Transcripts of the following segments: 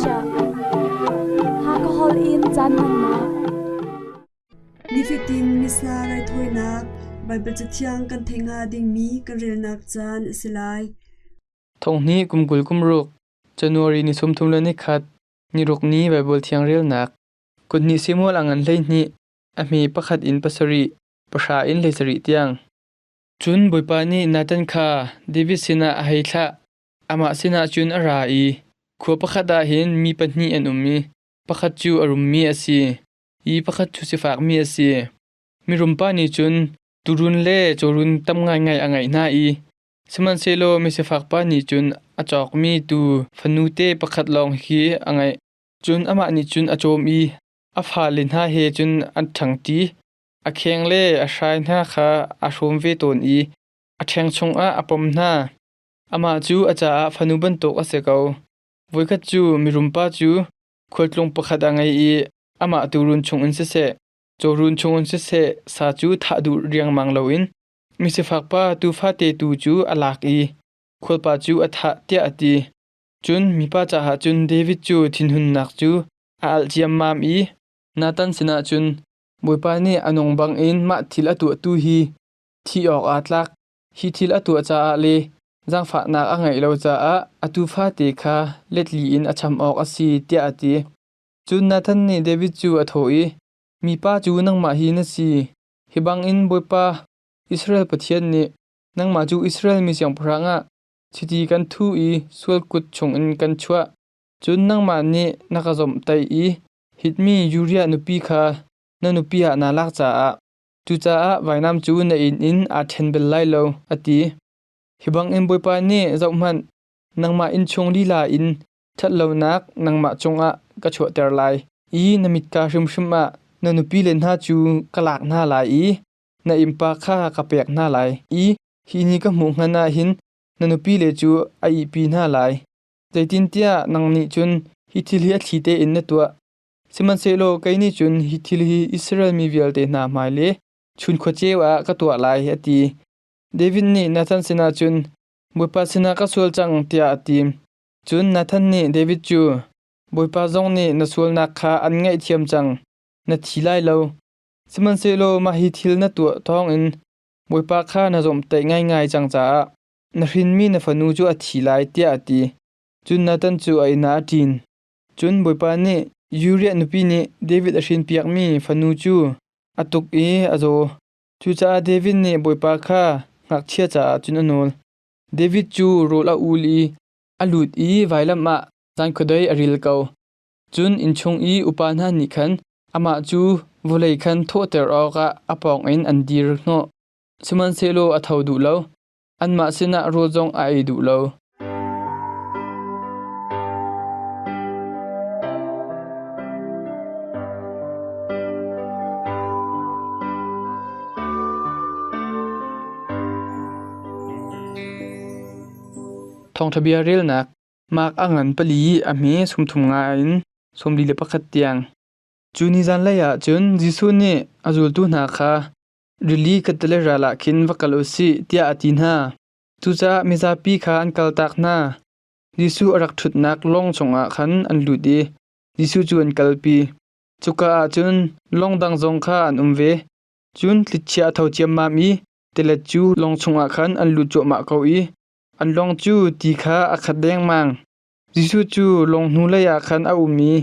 chiah. Hakha holh in caan hmannak. Nifatin Missa raithawinak Baibal Cathiang kan theih hnga dingmi kan relnak caan a si lai. Thonghnih kum 20 kum ruk January ni 31 niruk ni Baibal Thiang relnak Kutni Samuel a ngan 12 a hme pakhat in pasarih pahra in 17 tiang. Cun Bawipa nih Nathan kha David sinah a hei thlah. Amah sinah cun a ra i khua pakhat ah hin mi pahnih an um i pakhat cu a rummi a si i pakhat cu sifakmi a si. Mirumpa nih cun tuurun le cawrun tam ngaingai a ngeih hna i sihmanhsehlaw misifakpa nih cun a cawkmi tuu fanute pakhat lawng hi a ngeih. Cun amah nih cun a cawm i a fale hna he cun an ṭhangṭi. A kheng le a hrai hna kha aa hrawm ve tawn i a ṭheng chungah a pom hna. Amah cu a caah fanu bantuk a si ko. Voikhat cu mirumpa cu khualtlung pakhat a ngei i amah tuurun chungin siseh, cawrun chungin siseh sa cu thah duh riangmang loin misifakpa tuufate tu cu a lak i khualpa cu a thah tiah a ti. Cun mipa caah cun David cu thinhunnak cu a alh ciammam i Nathan sinah cun, Bawipa nih a nung bangin mah thil a tuahtu hi thih awk aa tlak. Hi thil a tuah caah le zaangfahnak a ngeih lo caah a tuufate kha let li in a cham awk a si, tiah a ti. Cun Nathan nih David cu a thawh i, Mipa cu nangmah hi na si. Hi bangin Bawipa, Israel Pathian nih nangmah cu Israel mi siangpahrang ah chiti kan thuh i sual kut chungin kan chuah. Cun nangmah nih na ka zawmhtaih i Hitmi Uriah nupi kha na nupi ah naa lak caah cucaah vainam cu na inn in aa ṭhen bal lai lo, a ti. Hi bangin Bawipa nih, Zohhmanh, nangmah innchung lila in ṭhatlonak nangmah cungah ka chuahter lai i na mitka hrimhrim ah na nupile hna cu ka lak hna lai i na innpa kha ka pek hna lai i hi ni ka hmuh hngan ah hin na nupile cu a ihpi hna lai. Zeitintiah nang nih cun hi thil hi a thli tein na tuah. Sihmanhsehlaw kei nih cun hi thil hi Israel mi vialte hna hmai le chun khuaceu ah ka tuah lai, a ti. David nih Nathan sinah cun, Bawipa sinah ka sual cang, tiah a ti. Cun Nathan nih David cu, Bawipa zong nih na sualnak kha an ngaihthiam cang, na thi lai lo. Sihmanhsehlaw mah hi thil na tuah thawngin Bawipa kha na zawmhtaih ngaingai cang caah na hrinmi na fanu cu a thi lai, tiah a ti. Cun Nathan cu a inn ah a ṭin. Cun Bawipa nih Uriah nupi nih David a hrinpiakmi fanu cu a tuk i a zaw. Cucaah David nih Bawipa kha ngakchia caah cun a nawl. David cu rawl a ul i a lut i vailam ah zan khuadei a ril ko. Cun innchung i upa hna nih khan amah cu vawlei khan thawhter awkah a pawngin an dir hnawh. Sihmanhsehlaw a tho duh lo. Anmah sinah rawl zong a ei duh lo. Thawngṭha bia relnak Mark a ngan pali a hme 33 in 41 tiang. Cu ni zanlei ah cun Jesuh nih a zultu hna kha Rili khattelei ral ah khin va kal u sih, tiah a ti hna. Cucaah mizapi kha an kaltak hna. Jesuh a rak ṭhutnak lawng chungah khan an lut i Jesuh cu an kalpi. Cuka ah cun lawng dang zong kha an um ve. Cun thlichia a tho ciammam i tilet cu lawng chungah khan an lut cuahmah ko i an lawng cu ti kha a khat dengmang. Jesuh cu lawng hnulei ah khan a um i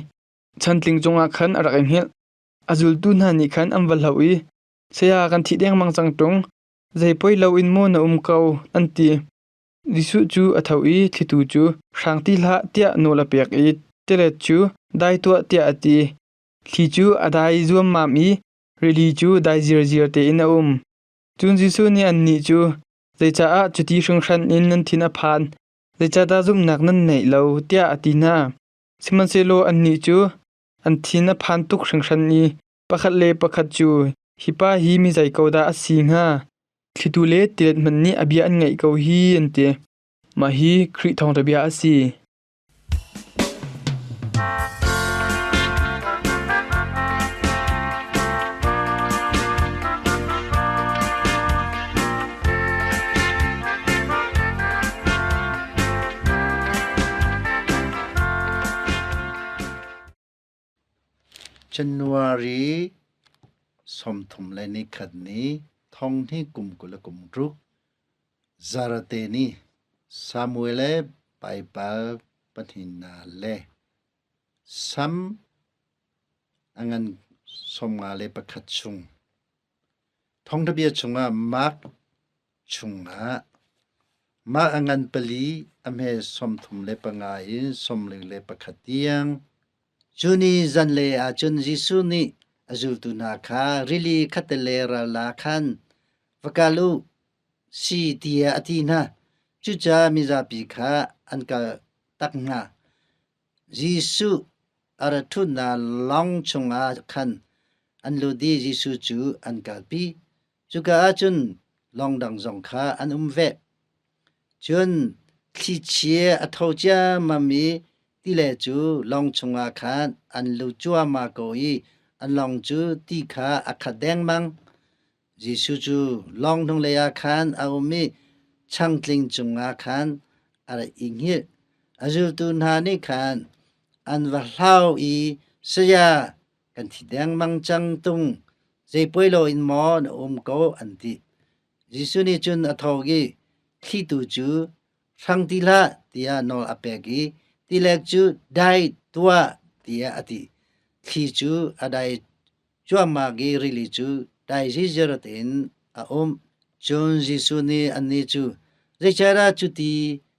chantling cungah khan a rak i hngilh. A zultu hna nih khan an va hloh i, “Saya, kan thih dengmang cang ṭung. Zei poi loin maw na um ko?” an ti. Jesuh cu a tho i thlitu cu, “Hrang ti hlah,” tiah nawl a pek i tilet cu, “Dai tuah,” tiah a ti. Thli cu a dai zuammam i rili cu dai zirziar tein a um. Cun Jesuh nih annih cu, “Zeicah cuti hringhran in nan thin a phan? Zeicahdah zumhnak nan neih lo?” tiah a ti hna. Sihmanhsehlaw annih cu An thin a phan tuk hringhran i pakhat le pakhat cu, “Hi pa hi mi zei ko dah a si hnga? Thlitu le tilet hmanh nih a bia an ngaih ko hi,” an ti. Mah hi Khrih thawngṭha bia a si. January 31 ni thonghnih kum 26 zarate ni Samuel le Baibal pahnihnak le Sam a ngan 51 chung. Thawngṭhabia chungah Mark chungah mah a ngan pali a hme 35 in 41 tiang. Cu ni zanlei ah cun Jesuh nih a zultu hna kha rili khattelei ral ah khan va kal u si tiah a ti hna. Cucaah mizapi kha an kal tak hna. Jesuh a ra ṭhutnak lawng chungah khan an lut i Jesuh cu an kalpi. Cuka ah cun lawng dang zong kha an um ve. Cun thlichia a tho ciammam i tile cu lawng chungah khan an lut cuahmah ko i an lawng cu ti kha a khat dengmang. Jesuh cu lawng hnunglei ah khan a um i changtling cungah khan a ra i hngilh. A zultu hna nih khan an va hlau i, "Saya, kan thi dengmang cang tung, zei puai loin maw na um ko?" an ti. Jesuh nih cun a tho i thlitu cu, "Hrang ti hlah," tiah nawl a pek i tilek cu, "Dai tuah," tiah a ti. Thli cu a dai cuahmah i rili cu dai ziziar tein a um. Cun Jesuh nih annih cu, "Zeicahdah cuti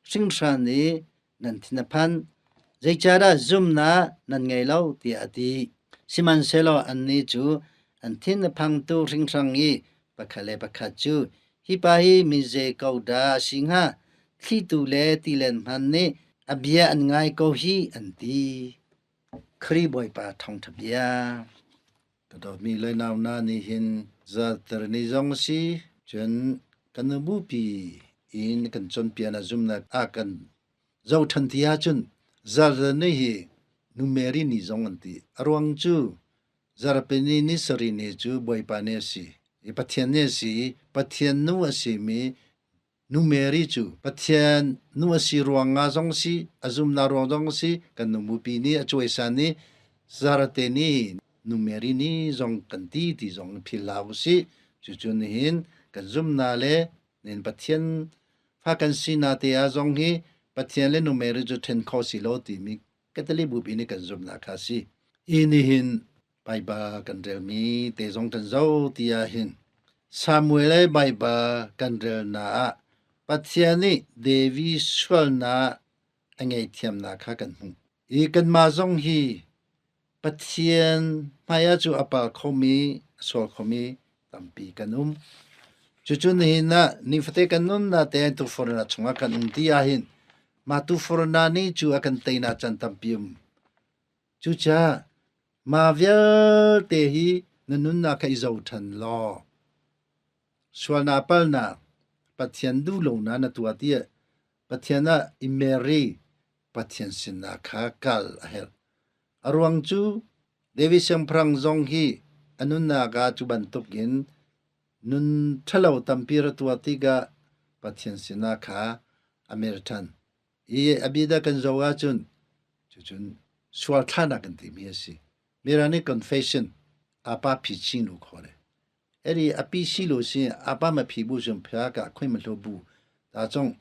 hringhran i nan thin a phan? Zeicahdah zumhnak nan ngei lo?" tiah a ti. Sihmanhsehlaw annih cu an thin a phang tuk hringhran i pakhat le pakhat cu, "Hi pa hi mi zei ko dah a si hnga? Thlitu le tilen hmanh nih a bia an ngai ko hih," an ti. Khrih Bawipa thawngṭha bia. Ka dawtmi le nau na nih hin zarter ni zong a si. Cun kan nubupi in kan cawnpian ah zumnak ah kan zohṭhan ti ahcun zarter ni hi nu Mary ni zong an ti. A ruang cu zarhpini ni sarih ni cu Bawipa ni a si i Pathian ni a si i Pathian nu a simi Nu Mary cu Pathian nu a si ruangah zong si, a zumnak ruang zong si, kan nu mupi nih a cuaisan i zarate nih Nu Mary nih zong kan ti ti zong phil hlah usih. Cucu nihin kan zumnak le nihin Pathian fa kan sinak te ah zong hi Pathian le Nu Mary cu ṭhen kho si lo timi Catholic bupi nih kan zumnak kha a si. Hi nihin Baibal kan relmi te zong kan zoh ti ahhin Samuel le Baibal kan relnak ah Pathian nih David sualnak a ngaihthiamnak kha kan hmuh. I kanmah zong hi Pathian hmaiah cu a pal khomi, a sual khomi tampi kan um. Cucu nihin ah nifate kan nunnak te tuforna chungah kan um ti ahhin mah tuforna nih cu a kan teinak caan tampi um. Cucaah mah vialte hi na nunnak kha i zoh ṭhan law sualnak palnak Pathian duh lonak na tuah tiah Pathian ah i mer i Pathian sinah kha kal a herh. A ruang cu David siangpahrang zong hi a nunnak ah cu bantukin nun ṭhalo tampi ra tuah tikah Pathian sinah kha a mer ṭhan. I a bia kan zoh ahcun cucun sual thlahnak kan timi a si. Mira nih confession apa phi chin lu kho le. Eri api si lu si apa ma phi bu zum phya ka khoi ma hlo bu. Ta chong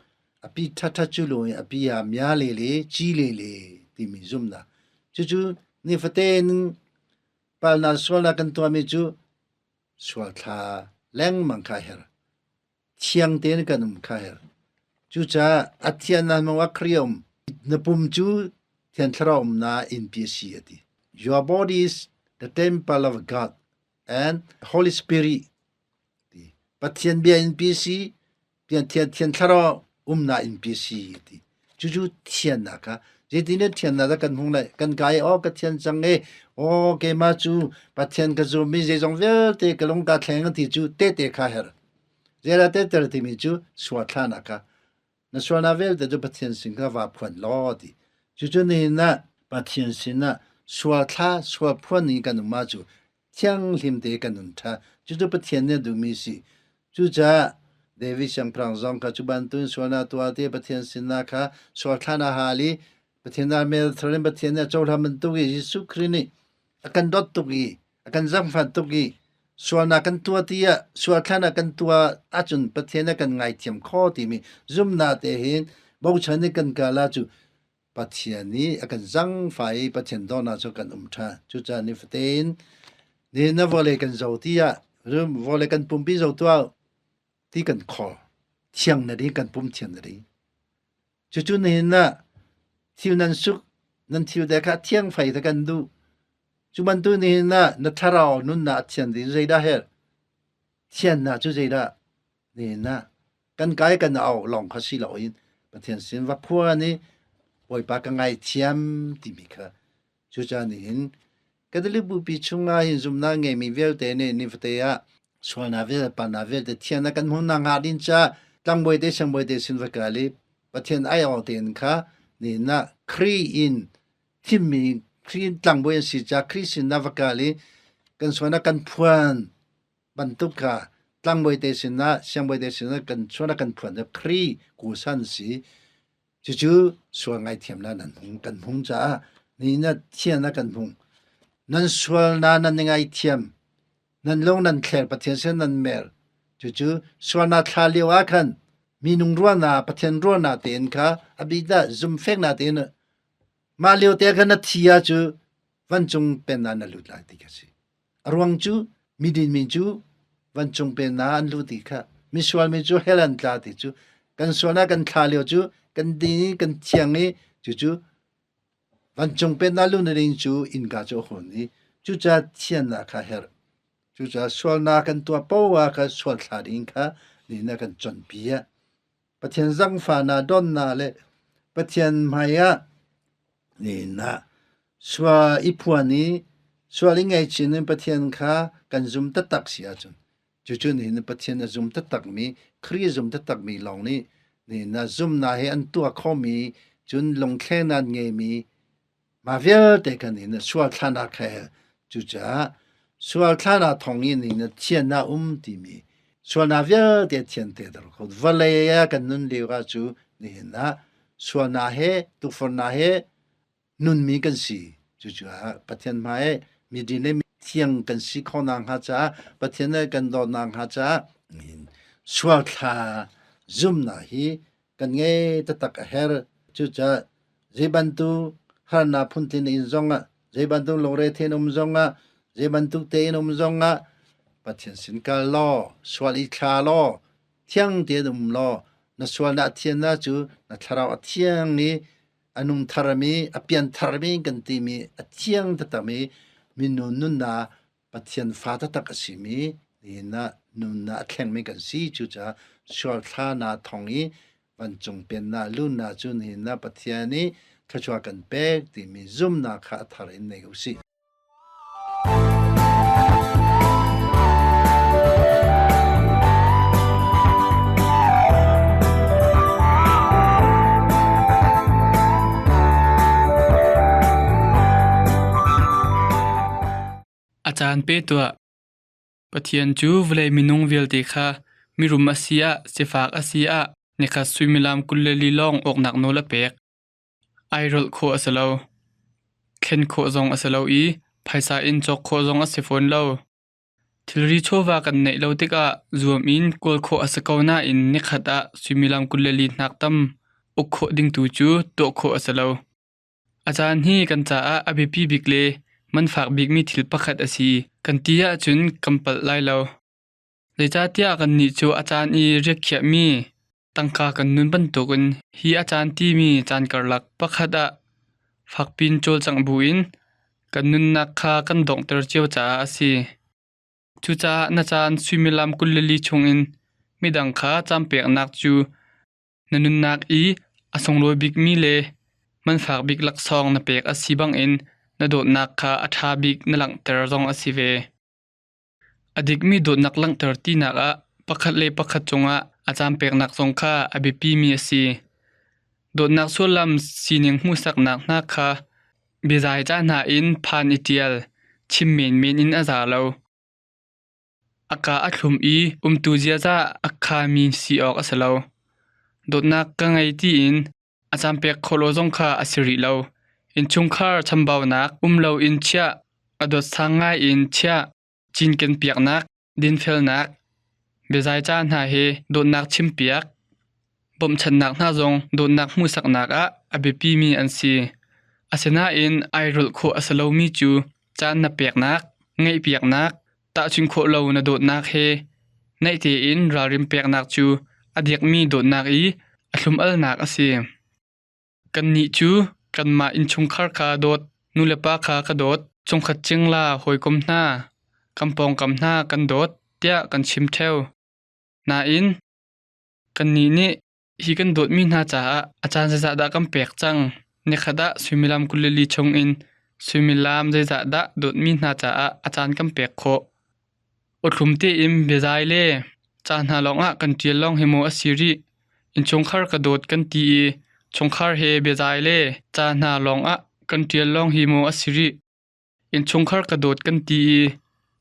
api tha tha chu lu api ya mya le le chi le le timi zum na. Cucu ni faten palna sual na kan tuami cu sual thla lengmang kha her. Thiang tein kan um kha her. Cucaah a thian nan mong a Khrih um. Na pum cu Thiang Thlarau umnak innpi a si a ti. Your body is the temple of God and Holy Spirit ti. Pathian bia innpi a si, Thian Thiang Thlarau umnak innpi a si ti. Cucu thiannak kha zeitin thiannak dah kan hmuh lai? Kan kai aw ka thian cang e aw keimah cu Pathian ka zum i zeizong vialte ka lung ka thleng ti cu tehte kha her. Zeidah tehter timi cu sual thlanak kha na sualnak vialte cu Pathian sin kha vaa phuan law ti. Cucu nihin ah Pathian sinah sual thla sual phuan ning kan um ahcu thianghlim te kan nun ṭha. Cucu Pathian nih a duhmi a si. Cucaah David siangpahrang zong kha cu bantukin sualnak tuah ti Pathian sinah kha sual thlan a hal i Pathian ah mel thar in Pathian nih a cohlan bantuk i Jesuh Khrih nih A kan dawt tuk i a kan zangfan tuk i sualnak kan tuah ti ah sual thlan ah kan tuah ahcun Pathian a kan ngaithiam kho timi zumnak te hin bochan i kan kal ah cu Pathian nih a kan zangfah i Pathian dawtnak cu kan um ṭhan. Cucaah nifatin nihin na vawlei kan zo ti ah vawlei kan pumpi zo tuah ti kan khor. Thiang na ding kan pum thiang na ding. Cucu nihin ah thil nan suk nan thil te kha thiang fei te kan duh. Cu bantuk nihin ah na thlarau nunnak a thian ding zeidah herh? Thiannak cu zeidah? Nihin ah kan kai kan au lawng kha si loin Pathian sin va phuan i Bawipa ka ngaithiam timi kha cucaah nihin Catholic Bupi chungah hin zumhnak ngeimi vialte nih nifate ah sualnak vialte pannak vialte thiannak kan hmuhnak hnga ding caah tlangbawi te siangbawi te sin va kal i Pathian ai awk tein kha nihin ah Khrih in thimmi Khrih in tlangbawi an si caah Khrih sin ah va kal i kan sualnak kan phuan bantuk kha tlangbawi te sinah siangbawi te sinah kan sualnak kan phuan cu Khrih kusan si. Cucu sual ngaithiamnak nan hung kan hung caah ni na thian a kan hung. Nan sualnak nan i ngaithiam. Nan lung nan thler Pathian sin nan mer. Cucu sualnak thla lio ah khan minung ruahnak Pathian ruahnak tein kha a bik dah zumhfeknak tein mah lio te khan na thi ah cu vancung pennak na lut lai ti kha si. A ruang cu midin mi cu vancung pennak an lut ti kha misual mi cu hell an tla ti cu kan sualnak kan thla lio cu kan din i kan thiang i cucu vancung pennak lu na ding cu innka cu a hun i cucaah thiannak kha herh. Cucaah sualnak kan tuah paoh ah kha sual thla ding kha nihin ah kan cawnpiak. Pathian zangfahnak donnak le Pathian hmai ah nihin ah sual i phuan i sual i ngaihchin in Pathian kha kan zum taktak si ahcun cucu nihin Pathian a zum taktakmi Khrih a zum taktakmi lawng nih nihin ah zumnak he an tuah khomi cun lungthlenak an ngeimi mah vialte kan in sual thlanak he cucaah sual thlanak thawng in in thiannak um timi sualnak vialte thian te dar ko vawlei ah kan nun lio ah cu nihin ah sualnak he tukforhnak he nunmi kan si cucaah Pathian hmai midin le thiang kan si khawhnak hnga caah Pathian le kan dawtnak hnga caah sual thla zumnak hi kan ngei taktak a herh. Cucaah zei bantuk harnak phuntling in zongah, zei bantuk lungre thein um zongah, zei bantuk tein um zongah Pathian sin kal law, sual i thla law, thiang tein um law, na sualnak thiannak cu na thlarau a thiang i a nung tharmi, a pian tharmi kan timi a thiang taktakmi minung nunnak Pathian fa taktak a simi nihin ah nunnak a thlengmi kan si. Cucaah sual thlana thong i vancung pennak lunnak cu nihin ah Pathian nih thluachuah kan pek timi zumhnak kha a thar in nei u sih. A caan pe tuah. Pathian cu vawlei minung vialte kha mirum a si ah, sifak a si ah, nikhat suimilam 24 lawng awknak nawl a pek. Airolh khawh a si lo. Thlen khawh zong a si lo i phaisa in cawk khawh zong a si fawn lo. Thilri chawva kan neih lo tikah zuam in kawl khawh a si ko nain nikhat ah suimilam 24 hnak tam uk khawh ding tu cu tuah khawh a si lo. A caan hi kan caah a biapi bik le man fak bikmi thil pakhat a si kan ti ahcun kan palh lai lo. Zeicahtiah kannih cu a caan i riakkhiahmi tangka kan nun bantukin hi a caan timi caan karlak pakhat ah fakpiin cawlcangh buin kan nunnak kha kan donghter cio caah a si. Cucaah na caan suimilam 24 chungin midang kha caan peknak cu Na nunnak i a sunglawi bikmi le man fak bik laksawng na pek a si bangin na dawtnak kha a ṭha bik na langhter zong a si ve. A dikmi dawtnak langhter tinak ah pakhat le pakhat cungah a caan peknak zong kha a biapimi a si. Dawtnak sullam sining hmuhsaknak hna kha biazai ca hna in phan i ṭial, chim menmen in a za lo. A ka a thlum i umtu ziaza a khami si awk a si lo. Dawtnak ka ngei tiin a caan pek khawh lo zong kha a si rih lo. Innchungkhar chambaunak um loin chiah A dot sang ngai in chiah, cinken piaknak, dinfelnak, biazai ca hna he dawtnak chimpiak, bawmhchanhnak hna zong dawtnak hmuhsaknak ah a biapimi an si. Asinain airolh khawh a si lomi cu caan na peknak, ngaihpiaknak, tahchunh khawh lo na dawtnak he naih tein ralrin peknak cu a diakmi dawtnak i a thlum-alnak a si. Kannih cu kanmah innchungkhar kha dawt, nulepa kha ka dawt, chungkhat cingla hawikom hna, kan pawngkam hna kan dawt tiah kan chim ṭheo. Nain, kannih nih hi kan dawtmi hna caah a caan zeizah dah kan pek cang? Nikhat ah suimilam 24 chungin suimilam zeizah dah dawtmi hna caah a caan kan pek khawh? Awthlum tein biazai le ca hna lawngah kan ṭial lawng hi maw a si rih? Innchungkhar ka dawt kan ti i chungkhar he biazai le ca hna lawngah kan ṭial lawng hi maw a si rih? Innchungkhar ka dawt kan ti i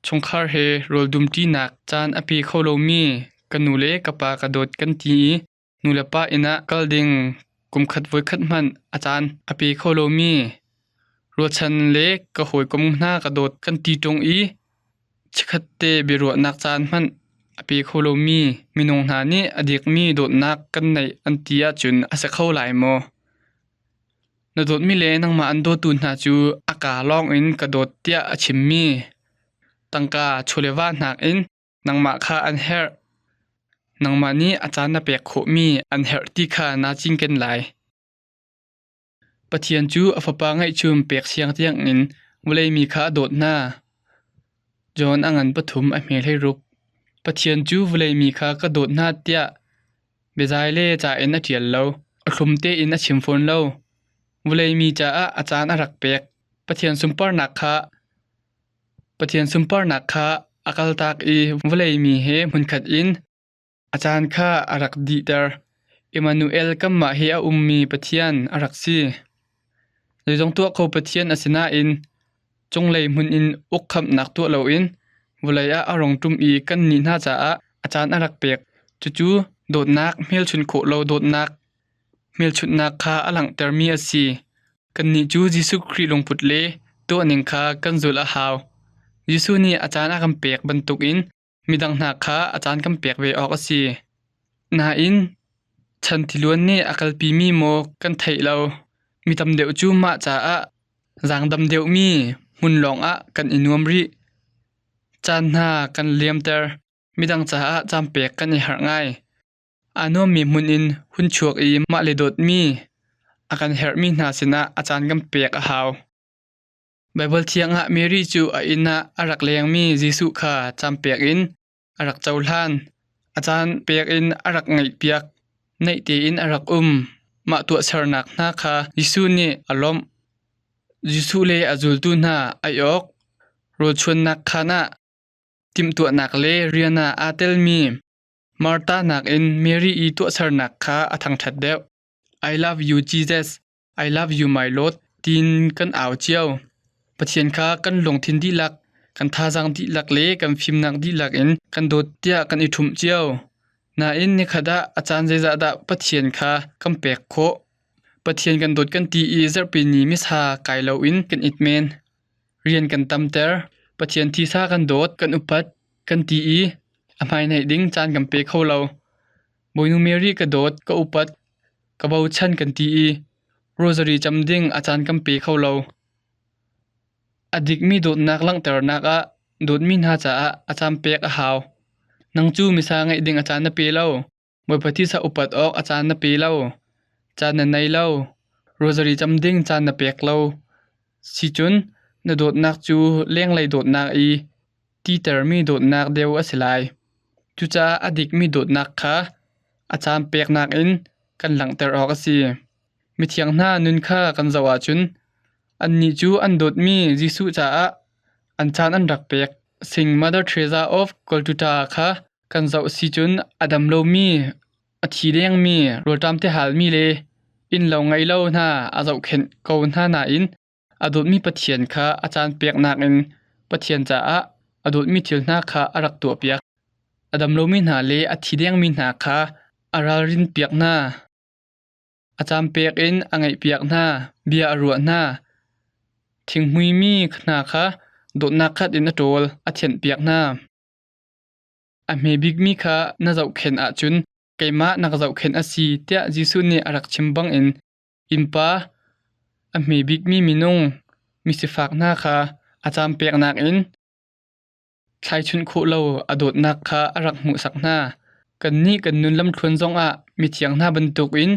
chungkhar he rawl dumṭinak caan a pe kho lomi ka nu le ka pa ka dawt kan ti i nulepa inn ah kal ding kumkhat voikhat hmanh a caan a pe kho lomi rualchan le ka hawikom hna ka dawt kan ti ṭung i chikkhat te biaruahnak caan hmanh a pe kho lomi minung hna nih a dikmi dawtnak kan neih an ti ahcun a si kho lai maw? Na dawtmi le nangmah an dawtu hna cu a kaa lawngin ka dawt tiah a chimmi tangka chawleva hnakin Nangmah kha an herh. Nangmah nih a caan na pek khawhmi an herh ti kha naa cinken lai. Pathian cu a Fapa ngeihchun pek siang tiangin vawlei mi kha a dawt hna. John a ngan pathum a hme 16. Pathian cu vawlei mi kha ka dawt hna tiah biazai le ca in a ṭial lo, a thlum tein a chim fawn lo. Vawlei mi caah a caan a rak pek. Pathian sunparnak kha Pathian sunparnak kha a kaltak i vawlei mi he hmunkhat in a caan kha a rak dihter. Immanuel kanmah he a ummi Pathian a rak si. Zeizong tuah kho Pathian a si nain cunglei hmun in ukkhamnak tuah loin vawlei ah a rung ṭum i kannih hna caah a caan a rak pek. Cucu dawtnak hmelchunh khawh lo dawtnak hmelchunhnak kha a langhtermi a si. Kannih cu Jesuh Khrih lungput le tuahning kha kan zulh a hau. Jesuh nih a caan a kan pek bantukin midang hna kha a caan kan pek ve awk a si. Nain, chan tiluan nih a kalpimi maw kan theih lo. Mi tam deuh cu mah caah zaangdam deuhmi hmun lawngah kan i nuam rih. Caan hna kan liamter. Midang caah caan pek kan i harh ngai. Aa nuammi hmun in hun chuak i mah le dawtmi a kan herhmi hna sinah a caan kan pek a hau. Baibal Thiang ah Mary cu a inn ah a rak lengmi Jesuh kha caan pek in a rak cohlan. A caan pek in a rak ngaihpiak. Naih tein a rak um. Mah tuahsernak hna kha Jesuh nih a lawmh. Jesuh le a zultu hna ai awk rawlchuannak khaan ah timhtuahnak le rian ah aa telmi Martha nakin Mary i tuahsernak kha a thangṭhat deuh. I love you Jesus, I love you my Lord tiin kan au cio. Pathian kha kan lungthin dihlak, kan thazaang dihlak le kan fimnak dihlak in kan dawt tiah kan i ṭhumh cio. Nain nikhat ah a caan zeizah dah Pathian kha kan pek khawh? Pathian kan dawt kan ti i zarhpi ni misa kai loin kan it men. Rian kan tamter, Pathian thisa kan dawt, kan upat, kan ti i a hmai ding caan kan pe kho lo. Bawinu Mary ka dawt, ka upat, ka bochan kan ti i rosary cam ding a caan kan pe kho lo. A dikmi dawtnak langhternak ah dawtmi hna caah a caan pek a hau. Nang cu misa ngeih ding a caan na pe lo. Bawipa thisa upat awk a caan na pe lo. Caan na nei lo. Rosary cam ding caan na pek lo. Sicun na dawtnak cu lenglei dawtnak i titermi dawtnak deuh a si lai. Cucaah a dikmi dawtnak kha a caan peknak in kan langhter awk a si. Mithiang hna nun kha kan zoh ahcun annih cu an dawtmi Jesuh caah an caan an rak pek. Sing Mother Teresa of Calcutta kha kan zoh si cun a dam lomi, a thi dengmi, rawlṭam te halmi le innlo ngei lo hna a zohkhenh ko hna nain a dawtmi Pathian kha a caan peknak in Pathian caah a dawtmi thil hna kha a rak tuahpiak. A dam lomi hna le a thi dengmi hna kha a ralrinpiak hna. A caan pek in a ngaihpiak hna, bia a ruah hna. Thinghmuimi hna kha dawtnak khat in a ṭawl a thianhpiak hna. A hme bikmi kha na zohkhenh ahcun keimah na ka zohkhenh a si tiah Jesuh nih a rak chim bangin innpa a hme bikmi minung misifak hna kha a campeknak in thlaichunh khawh lo a dawtnak kha a rak hmuhsak hna. Kannih kan nun lamthluan zongah mithiang hna bantukin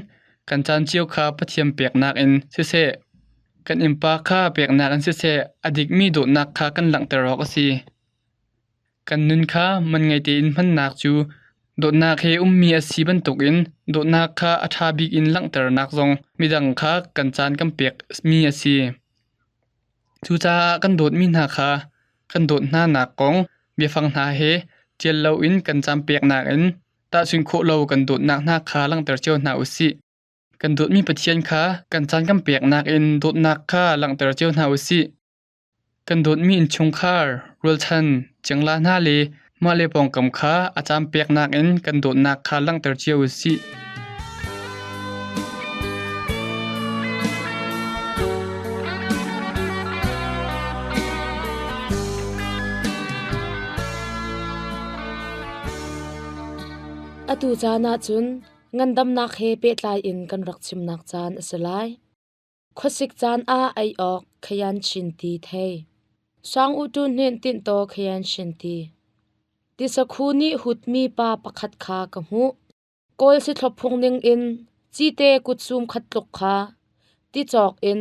kan caan cio kha Pathian peknak in siseh, kan innpa kha peknak in siseh a dikmi dawtnak kha kan langhter awk a si. Kan nun kha man ngei tein hmannak cu dawtnak he ummi a si bantukin dawtnak kha a ṭha bik in langhternak zong midang kha kan caan kan pekmi a si. Cucaah kan dawtmi hna kha kan dawt hnanak kong biafang hna he ṭial loin kan caan peknak in tahchunh khawh lo kan dawtnak hna kha langhter cio hna u sih. Kan dawtmi Pathian kha kan caan kan peknak in dawtnak kha langhter cio hna u sih. Kan dawtmi innchungkhar, rualchan, cingla hna le mah le pawngkam kha a caan peknak in kan dawtnak kha langhter cio u sih. Atu caan ahcun ngandamnak he pehtlai in kan rak chimnak caan a si lai. Khuasik caan ah ei awk khayan chin ti thei. Sang utu hnin tintaw khayan chin ti. Tisakhu nih hutmi pa pakhat kha ka hmuh. Kawl sithlop phung ning in cite kutsum khat tluk kha ti cawk in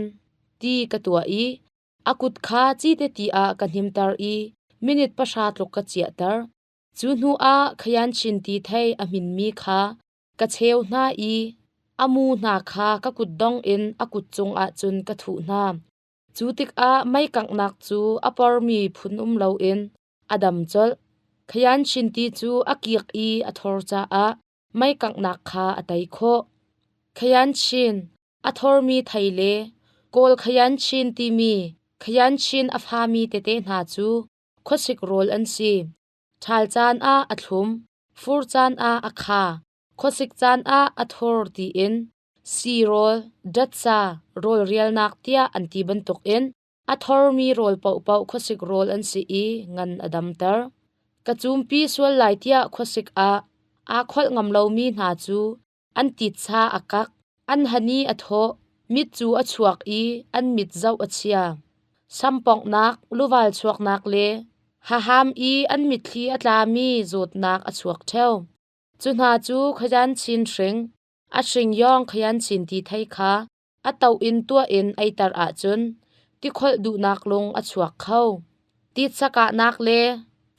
ti ka tuah i a kut kha cite ti ah ka hnimter i minute 10 tluk ka ciahter. Cu hnu ah khayan chin ti thei a hminmi kha ka cheu hna i a mu hna kha ka kutdong in a kut cungah cun ka thuh hna. Cu tikah mei kanghnak cu a pormi phun um loin a dam colh. Khayan chinti cu a kik i a thor caah mei kanghnak kha a tei khawh. Khayan chin a thormi thei le Kawl khayan chin timi khayan chin a fami tete hna cu khuasik rawl an si. Ṭhal caan ah a thlum, fur caan ah a kha, khuasik caan ah a thur tiin sii-rawl, datsa, rawl rialnak tiah an ti bantukin a thormi rawl paohpaoh khuasik rawl an si i ngan a damter. Ka cumpi sual lai tiah khuasik ah aa kholh ngam lomi hna cu an titsa a kak, an hani a thawh, mit cu a chuak i an mit zoh a chia. Samponghnak, luval chuaknak le haham i an mitthli a tlami zawtnak a chuak ṭheo. Cu hna cu khayan chin hring, a hring yawng khayan chin ti thei kha a to in tuah in eiter ahcun tikholh duhnak lung a chuak kho. Titsa kahnak le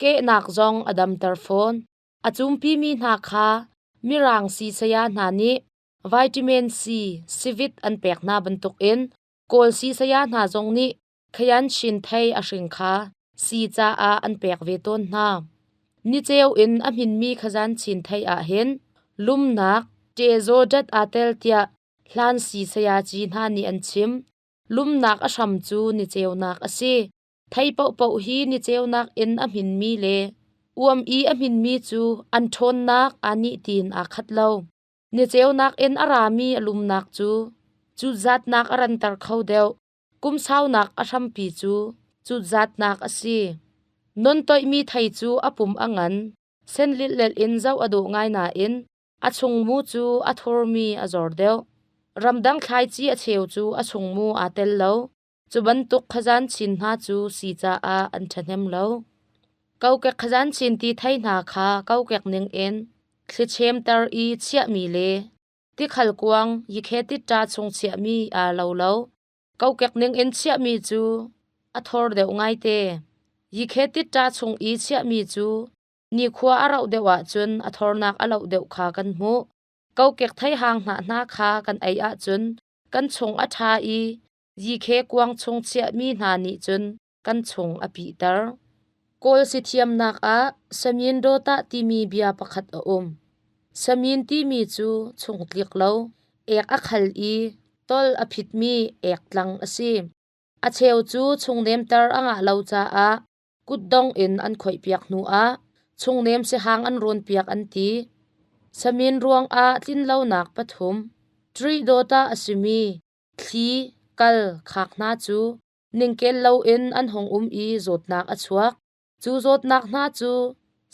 kehnak zong a damter fawn. A cumpimi hna kha Mirang sii-saya hna nih vitamin C, sivit an pek hna bantukin Kawl sii-saya hna zong nih khayan chin thei a hring kha sii caah an pek ve tawn hna. Niceu in a hminmi khazan chin thei ahhin lumnak, ṭezaw dat aa tel tiah hlan sii-sayaci hna nih an chim. Lumnak a hram cu niceunak a si. Thei paohpaoh hi niceunak in a hminmi le uam i a hminmi cu an ṭhawnnak aa nih tiin aa khat lo. Niceunak in a rami a lumnak cu cutzatnak a ranter kho deuh. Kum saunak a hrampi cu cutzatnak a si. Non toihmi thei cu a pum a ngan, sen lillel in zoh a dawh ngai nain a chungmu cu a thurmi a zor deuh. Ramdang thlaici a cheu cu a chungmu aa tel lo. Cu bantuk khazan chin hna cu si caah an ṭhahnem lo. Kokek khazan chin ti thei hna kha kokek ningin thlichemter i chiahmi le tikhal kuang yikhetit-ṭa chung chiahmi aa lo lo. Kokek ningin chiahmi cu a thor deuh ngaite. Yikhetit-ṭa chung i chiahmi cu nikhua a rauh deuh ahcun a thornak a loh deuh kha kan hmuh. Kokek theihang hnah hna kha kan ei ahcun kan chung a ṭha i yikhe kuang chung chiahmi hna nih cun kan chung a pihter. Kawl sithiamnak ah samin dawtah timi bia pakhat a um. Samin timi cu chungtlik lo, ek a khal i tol a phitmi ek tlang a si. A cheu cu chungnemter a ngah lo caah kutdong in an khoihpiak hnuah chungnem sihang an rawnpiak an ti. Samin ruangah tlinlonak pathum, Tri dawtah a simi thli, kal, khak hna cu Ningkel loin an hung um i zawtnak a chuak. Cu zawtnak hna cu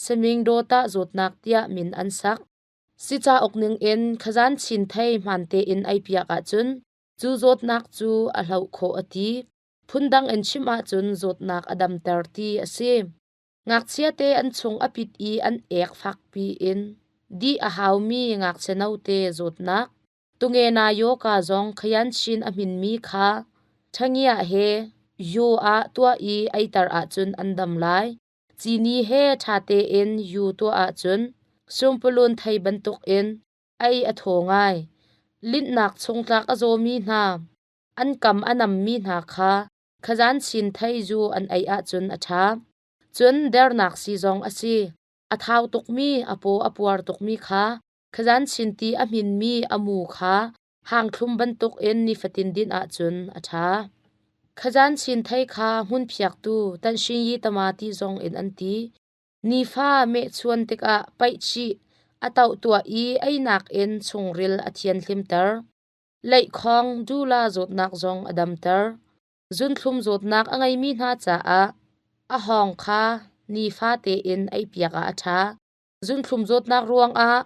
Semingdawtah zawtnak tiah min an sak. Si cauk ningin khazan chin thei hmaan tein ei piak ahcun cu zawtnak cu a hloh khawh a ti. Phundang in chim ahcun zawtnak a damter ti a si. Ngakchia te an chung a pit i an ek fakpi in dih a haumi ngakchia note zawtnak. Tungena yoka zong khayan chin a hminmi kha ṭhangiah he yu ah tuah i eiter ahcun an dam lai. Cini he ṭha tein yu tuah ahcun sumpulun thei bantukin ei a thaw ngai. Linhnak chungtlak a zawmi hna, an kam a nammi hna kha khazan chin thei zu an ei ahcun a ṭha. Cun dernak sii zong a si. A thau tukmi, a paw a puar tukmi kha khazan chin ti a hminmi a mu kha hangthlum bantukin nifatin din ahcun a ṭha. Khazan chin thei kha hmunphiaktu tanhsingyi tamati zong in an ti. Nifa mehchuan tikah paih chih, a toh tuah i einak in chungril a thianhlimter. Leihkhawng dula zawtnak zong a damter. Zunthlum zawtnak a ngeimi hna caah a hawng kha nifa tein eipiak ah a ṭha. Zunthlum zawtnak ruangah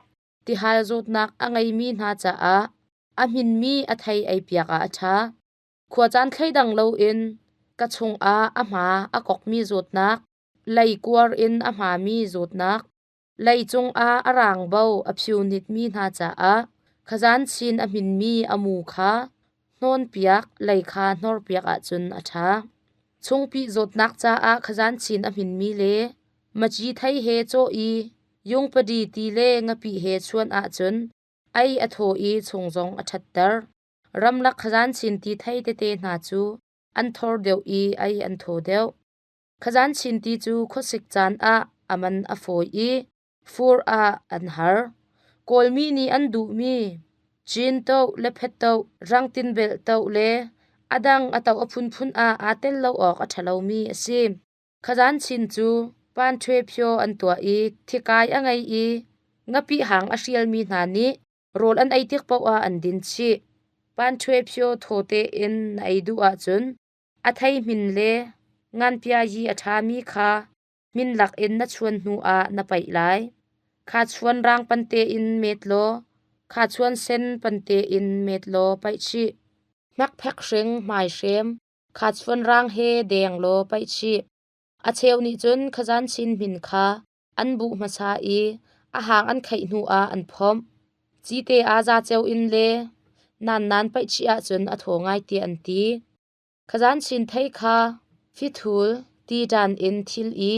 tihal zawtnak a ngeimi hna caah a hminmi a thei eipiak ah a ṭha. Khuacaan thleidang loin ka chungah a hma a kokmi zawtnak, leikuar in a hmami zawtnak, lei cungah a rangbo a phiunitmi hna caah khazan chin a hminmi a mu kha hnawnpiak, lei kha hnorpiak ahcun a ṭha. Chungpih zawtnak caah khazan chin a hminmi le maci thei he cawh i yungpadi ti le ngapih he chuan ahcun ei a thaw i chung zong a ṭhatter. Ramlak khazan chin ti thei tete hna cu an thor deuh i ei an thaw deuh. Khazan chin ti cu khuasik caan ah a man a fawi i fur ah an har. Kawlmi nih an duhmi cin toh le phet toh, rangtin belh toh le a dang a toh a phunphun ah aa tel lo awk a ṭha lomi a si. Khazan chin cu pan ṭhwe phyo an tuah i thikai a ngei i ngapih hang a hrialmi hna nih rawl an ei tik paoh ah an din chih. Pan ṭhwe phyo thaw tein na ei duh ahcun a thei hmin le nganpia yi a ṭhami kha hmin lakin na chuan hnu ah na paih lai. Kha chuan rang pan tein met law, kha chuan sen pan tein met law paih chih. Hmekphek hring hmai hrem, kha chuan rang he deng law paih chih. A cheu nih cun khazan chin hmin kha an buh hmasa i a hang an kheih hnu ah an phomh. Cite aa za ceu in le nan nan paih chih ahcun a thaw ngai tiah an ti. Khazan chin thei kha fithul tiṭan in thil i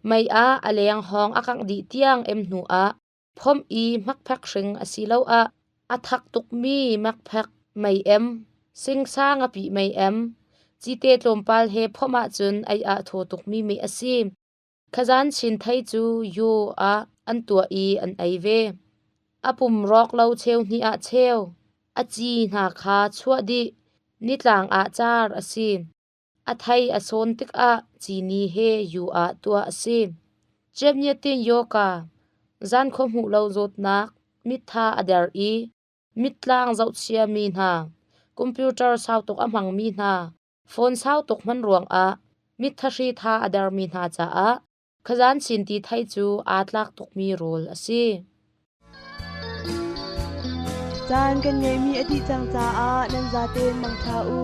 mei ah a leng hawng a kangh dih tiang em hnu ah phomh i hmakphek hring asiloah a thak tukmi makphek mei-em, singsa ngapih mei-em, cite tlawmpal he phomh ahcun ei ah thaw tukmi meh a si. Khazan chin thei cu yu ah an tuah i an ei ve. A pum rawk lo cheu hnih ah cheu, a ci hna kha chuah dih, nitlang ah car a si. A thei a sawn tikah cini he yu ah tuah a si. Ciapnyiatin yoka, zan khua hmuh lo zawtnak, mittha a der i mittlang zohchia mi hna, computer sau tuk a hmangmi hna, phone sau tuk hman ruangah mitthahri tha a dermi hna caah khazan chin ti thei cu aa tlak tukmi rawl a si. Caan kan ngeihmi a dih cang caah nan zaten mangṭha u.